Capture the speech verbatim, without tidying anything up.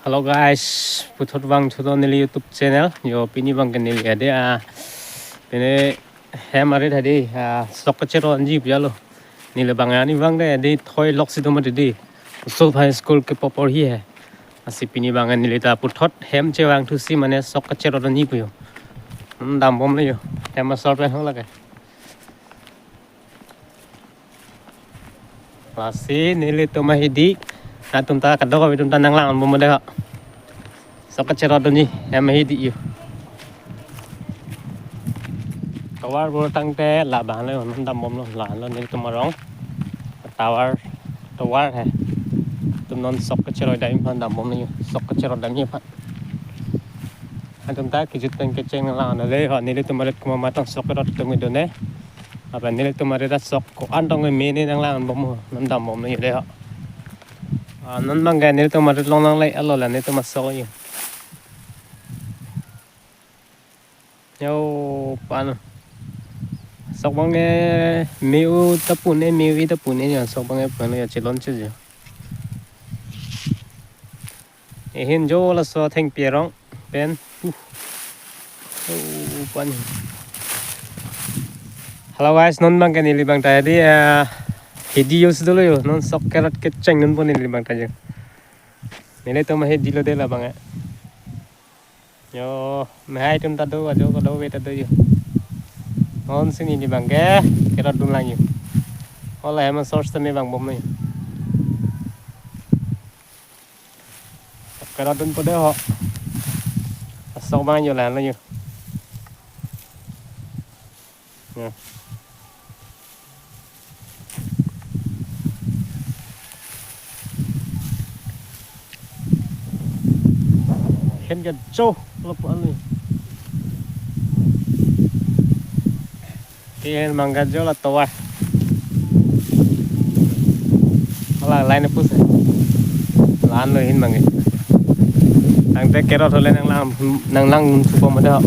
Hello guys, puthot vangthulo neli YouTube channel. Yo, pini abang ke neli ade, ah, pini hem arit hadi, ah, sok kacherotji pu jalo. Neli abang ani abang de, de thoi lok si do mati de. Usul High School ke popor hi hai. Lasi pini abang neli ta puthot hem chevangthusi mane sok kacherotji pu jo. Hmm, dambomlo jo. Hem asor pen ho lake. Lasi nelitum ahidi, latum ta kadokave atum ta nanglang bomlo de ho. Sok kacherotji, hem ahidi jo. Tovar bor tangte labang lo, non dambomlo, la lo nelitum arong. Tovar, tovar hai. Latum non sok kacherotdam aphan dambomlo jo, sok kacherotdam aphan. Latum ta kejut pen kecheng nanglang le ho, nelitum arit komat ma tang sok kerot tum do ne. Apa nelitum arit ta sok ko-an tong me ne nanglang bom ho, non dambomlo jo de ho. Ah, non abang ke nelitum arit along nanglai alo la nelitum asok jo. Yo, pan. Sok abang ke me-u ta pu ne, me-u-i ta pu ne jo, sok abang ke pan jo chelon che jo. Ehin jo laso thengpi arong pen. Uh. Oh, pan. Hello guys, non abang ke neli abang ta di, ah, hidi jo si dolo jo, non sok kerot kecheng dunpo neli abang ta jo. Nelitum ahidilo de labang ke. Yo, mehai atum ta do, ajo kadokave ta do jo. Non si neli abang ke kerot dunlang jo. Hala hem asor sitame vangbomlo jo. Kerot dunpo de ho. Asok abang jo la lo jo. Ya. Hen ke jo lo po ani. Ke hen abang ke jo la tovar. Hala line pusi. La-an lo hin abang ke. Tangte kerot hole nanglang, nanglang thupo mati ho.